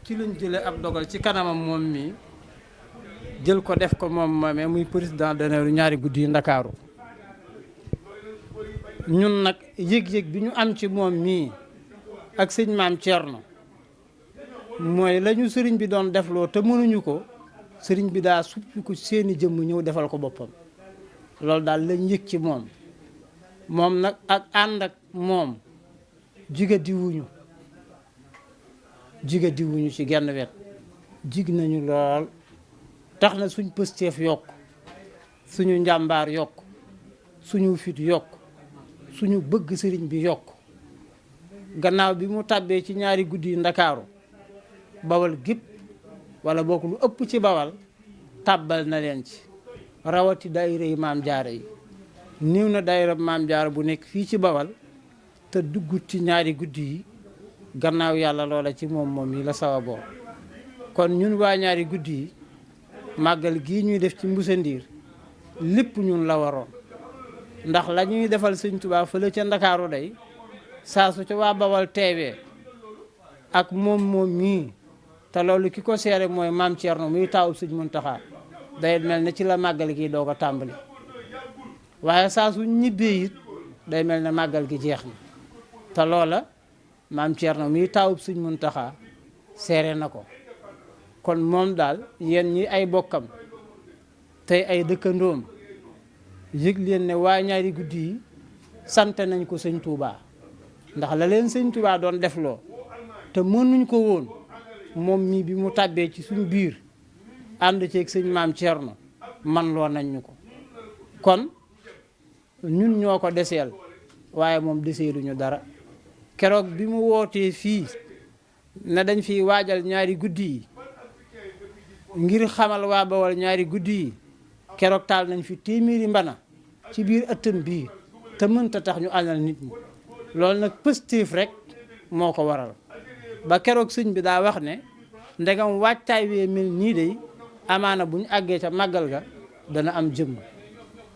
ci lañ jëlee ab dogal ci kanamam moom mii jël ko def ko moom moomee muy président d'honneur ñaari guddi yi Ndakaaru ñun nag yëg-yëg bi ñu am ci moom mii ak sëñ maam Thierno mooy la ñu sëriñ bi doon defloo te mënuñu ko sëriñ bi daa suppi ko seeni jëmm ñëw defal ko boppam loolu daal lañ yëg ci moom nag ak ànd ak moom jiga diwuñu ci genn wet jig nañu lool tax na suñ pësteef yokk suñu njàmbaar yokk suñu fit yokk suñu bëgg sëriñ bi yokk gannaaw bi mu tàbbee ci ñaari guddi yi Ndakaaru bawal gépp wala bokk lu ëpp ci bawal tàbbal na leen ci rawati daayira yi maam jaara yi niw na daayira maam jaara bu nekk fii ci bawal te duggut ci ñaari guddi yi gannaaw yàlla loola ci moom yi la sawaboo kon ñun waa ñaari guddi yi màggal gii ñuy def ci Mbusa Ndiir lépp ñun la waroon ndax la ñuy defal sëñ Tuubaa fële ca Ndakaaru day saa su ca waa bawal teewee ak moom mii te loolu ki ko seere mooy maam Thierno muy taawub sëñ Muntaxa day mel ne ci la màggal gi doog a tàmbali waaye saa su ñibbee it day mel ne màggal gi jeex na te loola maam Thierno muy taawub sëñ Muntaxa seere na ko kon moom daal yéen ñi ay bokkam tey ay dëkkandoom yëg leen ne waa ñaari guddi yi sant nañ ko sëñ Touba ndax la leen sëñ Touba doon defloo te mënuñ ko woon moom mii bi mu tàbbee ci suñu biir ànd ceeg sëñ maam Thierno man loo nañ ñu ko kon ñun ñoo ko deseel waaye moom deseeluñu dara keroog bi mu wootee fii ne dañ fiy waajal ñaari guddi yi ngir xamal waa Bawol ñaari guddi yi keroog taal nañ fi téeméeri mbana ci biir ëttam bii te mënta tax ñu añal nit ñi loolu nag pëstéef rek moo ko waral ba keroog sëñ bi daa wax ne ndegam waajtaay wee mel nii day amaana bu ñu àggee ca màggal ga dana am jëmm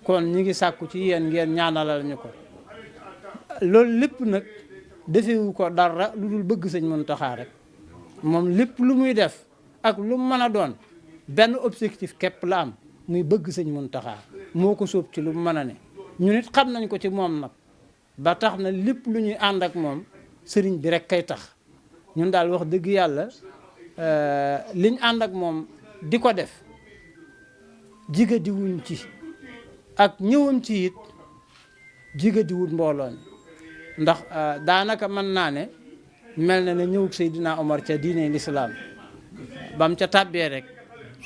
kon ñi ngi sàkku ci yéen ngeen ñaanalal ñu ko loolu lépp nag defewu ko dara lu dul bëgg sëñ Muntaxa rek moom lépp lu muy def ak lu mën a doon benn objectif képp la am muy bëgg sëñ Muntaxa moo ko sóob ci lu mën a ne ñu nit xam nañ ko ci moom nag ba tax na lépp lu ñuy ànd ak moom sëriñ bi rek kay tax ñun daal wax dëgg yàlla liñ ànd ak moom di ko def jiga diwuñ ci ak ñëwam ci it jiga diwul mbooloo mi ndax daanaka mën naa ne mel na ne ñëwug Seydina Omar ca diine lislaam bam ca tàbbee rek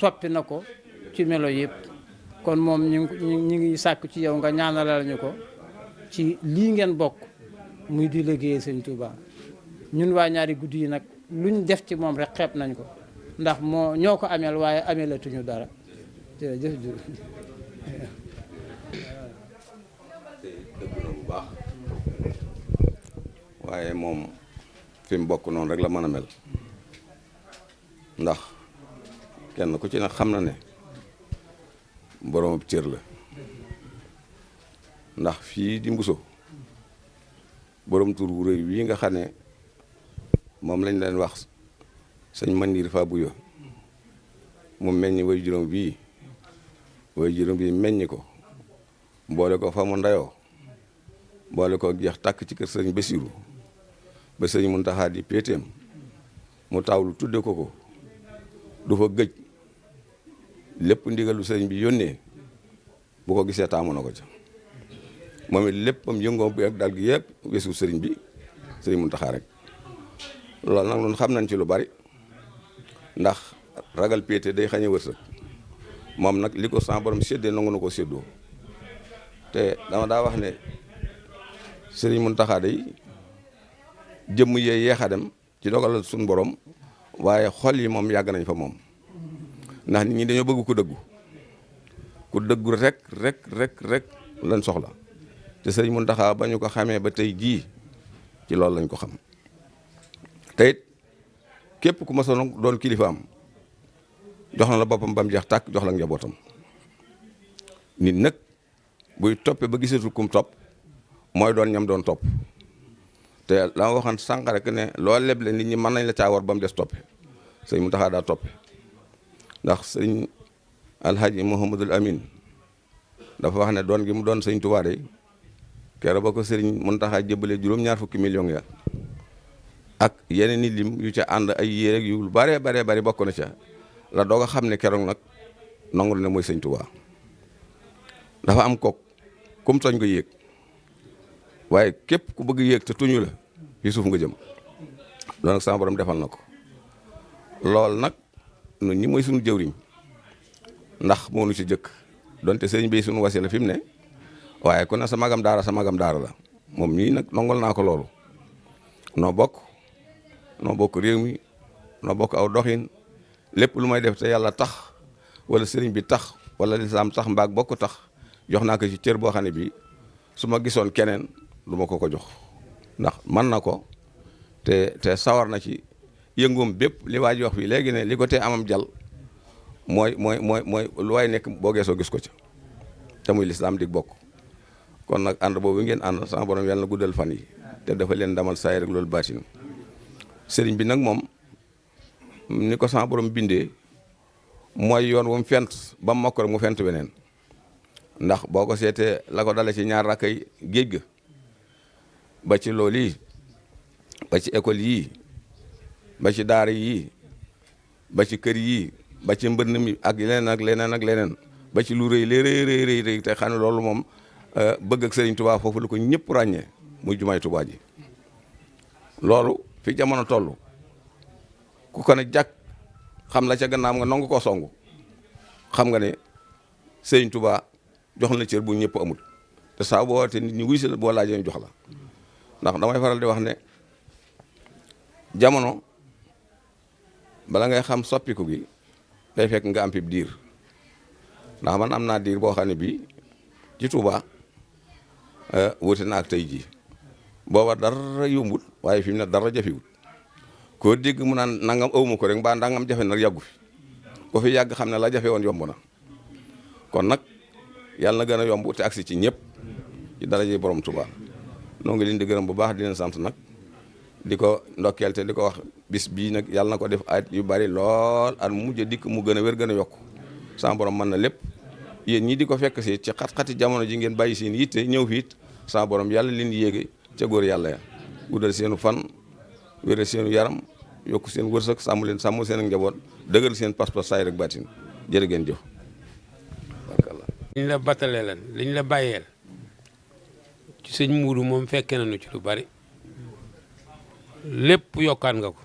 soppi na ko ci melo yëpp kon moom ñu ngi sàkk ci yow nga ñaanalal ñu ko ci lii ngeen bokk muy di liggéeyee sëñ Touba ñun waa ñaari guddi yi nag luñ def ci moom rek xeeb nañ ko ndax ñoo ko ameel waaye ameelatuñu dara jërëjëf jërëjëf dëgg na bu baax waaye moom fi mu bokk noonu rek la mën a mel ndax kenn ku ci ne xam na ne boroomub cër la ndax fii di Mbuso borom tur wu rëy wii nga xam ne moom lañ leen wax sëñ Mandiir fa buyo mu meññ way juróom bii meññi ko boole ko fa mu ndayoo boole ko jeex tàkk ci kër sëñ Basiru ba sëñ Muntaxa di péetéem mu taawlu tudde ko du fa gëj lépp ndigalu sëñ bi yónnee bu ko gisee taamu na ko ca moom it léppam yëngoo bi ak dal gi yëpp weesu sëriñ bi sëriñ Muntaxa rek loolu nag loolu xam nañ ci lu bari ndax ragal péete day xañe wërsëg moom nag li ko sa borom séddee nangu na ko séddoo te dama daa wax ne sëriñ Muntaxa day jëmm yee yeex a dem ci dogalal suñu borom waaye xol yi moom yàgg nañ fa moom ndax nit ñi dañoo bëgg ku dëggu rek lañ soxla te sëriñ Muntaxa ba ñu ko xamee ba tey jii ci loolu lañ ko xam te it képp ku ma soon doon kilifaam jox na la boppam ba mu jeex tàkk jox la njabootam nit nag buy toppe ba gisatul kum topp mooy doon ñam doon topp te la ma waxoon sànq rek ne loo leble nit ñi mën nañ la caa war ba mu des toppe sëñ Muntaxa daa toppe ndax sëñ Alhaji Mouhamadul Amin dafa wax ne doon gi mu doon sëñ Tuubaa de keroog ba ko sëriñ Muntaxa jëbale juróom-ñaar fukki millions ya ak yeneen i lim yu ca ànd ay yéeg yu bare bari bokk na ca la doog a xam ne keroog nag nangul ne mooy sëñ Tuubaa dafa am kook kum toñ nga yéeg waaye képp ku bëgg yéeg te tuñu la fi suuf nga jëm loolu nag sama borom defal na ko lool nag ñun ñi mooy suñu jëwriñ ndax moo nu ci jëkk donte sëriñ bi suñu wasila fi mu ne waaye ku ne sa magam daara la moom ñii nag nongol naa ko loolu noo bokk réew mi noo bokk aw doxin lépp lu may def te yàlla tax wala sëriñ bi tax wala lislaam tax mbaag bokk tax jox naa ko ci cër boo xam ne bii su ma gisoon keneen du ma ko jox ndax man na ko te sawar na ci yëngoom bépp li waa ji wax fii léegi ne li ko tee amam jal mooy lu waay nekk boo geesoo gis ko ca te muy lislaam dig bokk kon nag ànd boobu ngeen ànd sama borom yàlla na guddal fan yi te dafa leen damal saay rek loolu baatin sëriñ bi nag moom ni ko sama borom bindee mooy yoon wu mu fent ba mu mokk rek mu fent weneen ndax boo ko seetee la ko dale ci ñaar rakkay géej ga ba ci loolu yi ba ci école yii ba ci daara yii ba ci kër yii ba ci mbënn mi ak leneen ba ci lu rëy rëy te xam ne loolu moom bëgg ak sëriñ Tuubaa foofu la ko ñëpp ràññee muy jumaay Tuubaa ji loolu fi jamono toll ku ko ne jàkk xam la ca gannaaw nga nangu koo songu xam nga ne sëriñ Tuubaa jox na cër bu ñëpp amul te saa boo wootee nit ñi wuy si la boo laajee jox la ndax damay faral di wax ne jamono bala ngay xam soppiku gi day fekk nga am fi diir ndax man am naa diir boo xam ne bii ci Touba wuute na ak tey jii booba dara yombul waaye fi mu ne dara jafewul koo dégg mu naan nangam awma ko rek mbaa ndangam jafe nag yàggu fi ko fi yàgg xam ne la jafe woon yomb na kon nag yàlla na gën a yomb te agsi ci ñëpp ci daraje borom Touba noo ngi leen di gërëm bu baax di leen sant nag di ko ndokkeel te di ko wax bis bii nag yàlla na ko def at yu bari lool at mujj dikk mu gën a wér gën a yokk sama borom mën na lépp yéen ñii di ko fekk si ci xat-xati jamono ji ngeen bàyyi seen yitte ñëw fiit sama borom yàlla leen yéege ca góor yàlla ya guddal seenu fan wéral seenu yaram yokk seen wërsëg sàmm leen sàmm seen ak njaboot dëggal seen pas-pas saay rek baatin jërë ngeen jëf barkallah liñ la battalee lan liñ la bàyyeel ci sëñ Muudu moom fekke nañu ci lu bari lépp yokkaan nga ko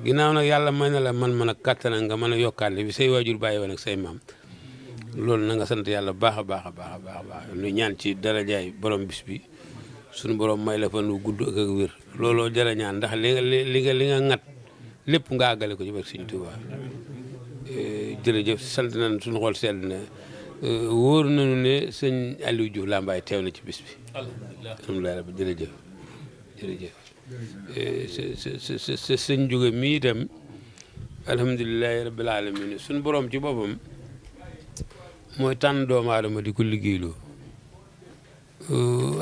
ginnaaw nag yàlla may na la man a kàttan nga mën a yokkaan li bi say waajur bàyyi woon ak say maam loolu na nga sant yàlla baax a baax nu ñaan ci darajaay borom bis bi suñu borom may la fan wu gudd ak wér looloo jërë ñaan ndax li nga ŋat lépp nga àggale ko ci barke Sëñ Tuubaa jërëjëf sant nañ suñu xol sedd na wóor nañu ne sëñ Aliou Diouf Lambaye teew na ci bis bi alhamdulilah rabbi jërëjëf sa sëñ jóge mi itam alhamdulilahi rabbil alamin suñu borom ci boppam mooy tànn doomu aadama di ko liggéeyloo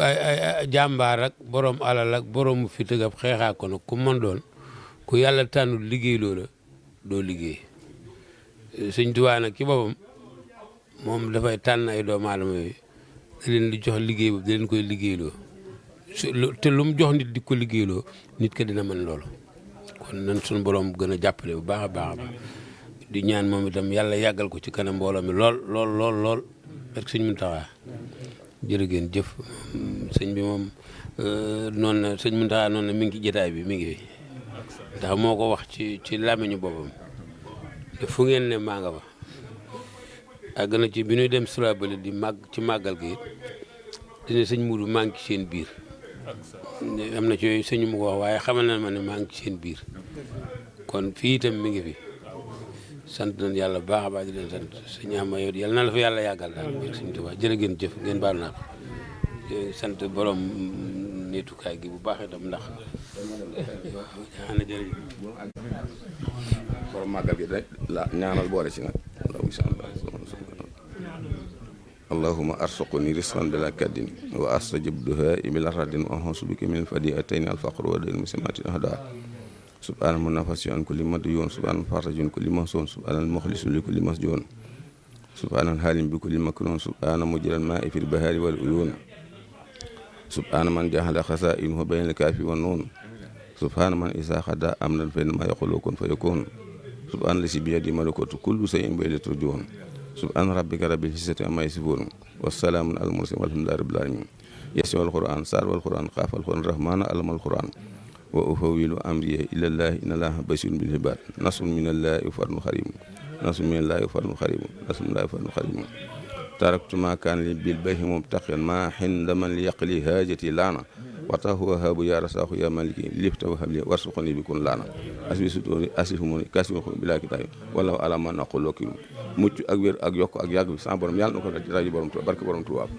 ay jàmbaar ak borom alal ak borom fi tëgab xeexaa ko nag ku mën doon ku yàlla tànnul liggéeyloo la doo liggéey sëñ Tuubaa nag ci boppam moom dafay tànn ay doomu aadama yooyu da leen di jox liggéey boobu da leen koy liggéeyloo te lu mu jox nit di ko liggéeyloo nit ka dina mën loolu kon nan suñu borom gën a jàppale bu baax a baax di ñaan moom itam yàlla yàggal ko ci kanam mbooloo mi lool parce que sëñ Muntaxa jërë ngeen jëf sëñ bi moom noonu na sëñ Muntaxa noonu na mi ngi ci jotaay bi mi ngi fi ndax moo ko wax ci làmmiñu boppam te fu ngeen ne maa nga fa àgg na ci bi ñuy dem Surabali di màgg ci màggal gi dina sëñ Muudu maa ngi ci seen biir am na ci yooyu sëñu mu ko wax waaye xamal na ma ne maa ngi ci seen biir kon fii itam mi ngi fi sant nañ yàlla baax a baax di leen sant sëñ Ama yow yàlla na la fa yàlla yàggal daal ak sëñ Tuubaa jërë ngeen jëf ngeen baal naa ko sant borom netukaay gi bu baax itam ndax jërëjëf borom màggal gi rek la ñaanal boole ci nag allahumma arsuqni risqan bila kaddin wa astajib duha bila radin wa ahsu bika min fadiatayni al faqr wa dayn muslimatin ahda subhaana man nafasi an kulli madyoon subhaana fartajun kulli mahsoon subhaana muxlisun li kulli masjoon subhaana halim bi kulli maknoon subhaana mujral maa'i fil bahaari wal uyuun subhaana man jaxala xasaa'inuhu bayna kaafi wa nuun subhaana man isaa xada amran fa innamaa yaqulu kun fayakuun subhaana lasi biyadihi malakuutu kulli shay'in wa ilayhi turja'uun subhaana rabbika rabbil izzati ammaa yasifuun wa salaamun alal mursaliin walhamdulillaahi rabbil aalamiin yasin wal qur'aan saar wal qur'aan qaaf wal qur'aan rahmaana allamal qur'aan wa ufawwidu amriya ilallaahi inna allaaha basiirun bil ibaad nasrun minallaahi wa fadlun qariib nasrun minallaahi wa fadlun qariib nasrun minallaahi wa fadlun qariib taraktu maa kaana li bil bayhi mubtaqiyan maa hinda man yaqli haajati laana watahu wahabu ya rasaahu ya maliki lifta wa habli warsuqni bi kun laana asbi sutori asifumuni kasimu bila kitaay wala ala man naqul lokki mucc ak wér ak yokk ak yàgg bi sama borom yàlla na ko rajo borom Tuubaa barke borom Tuubaa